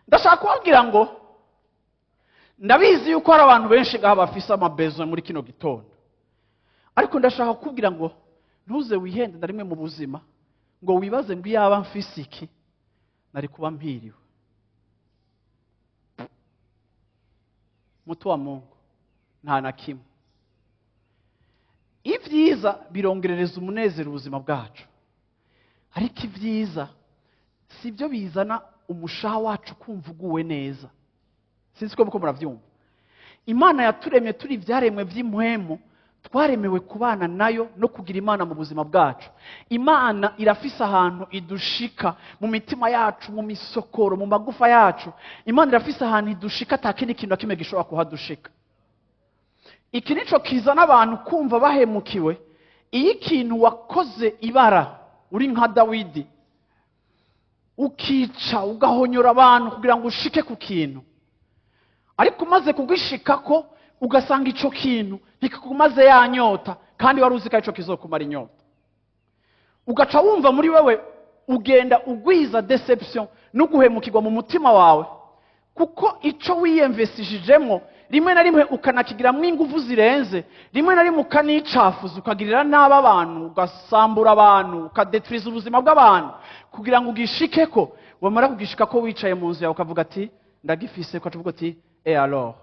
Ndashaka kubabwira ngo ndabizi yuko hari abantu benshi ngaha bafise amabezo muri kino gitondo, ariko ndashaka kukubwira ngo ntuze wihende na rimwe mu buzima ngo wibaze ngo iyaba mfise iki nari kuba mpiriwe. Mutu wa Mungu, nta na kimwe. Ibyiza birongerereza umunezero ubuzima bwacu, ariko ibyiza si byo bizana umushaha wacu kumva uguwe neza. Sinzi ko muko muravyumva. Imana yaturemye turi ivyaremwe vy'impwemu, twaremewe kubana nayo no kugira Imana mu buzima bwacu. Imana irafise ahantu idushika mu mitima yacu, mu misokoro, mu magufa yacu. Imana irafise ahantu idushika ata kindi kintu na kimwe gishobora kuhadushika. Iki nico kizana abantu kumva bahemukiwe. Iyo ikintu wakoze ibara uri nka Dawidi, ukica ugahonyora abantu kugira ngo ushike ku kintu, ariko umaze kugishikako ugasanga ico kintu ntikikumaze ya nyota, kandi wari uzi ko ico kizokumara inyota, ugaca wumva muri wewe ugenda ugwiza deception no guhemukirwa mu mutima wawe, kuko ico wiyemvesishijemwo rimwe na rimwe ukanakigiramwo ingufu zirenze, rimwe na rimwe ukanicafuza, ukagirira nabi abantu, ugasambura abantu, ukadeturiza ubuzima bw'abantu kugira ngo ugishikeko. Wamara kugishikako wicaye mu nzu yawe ukavuga ati ndagifise, ukaca uvuga ati et alors.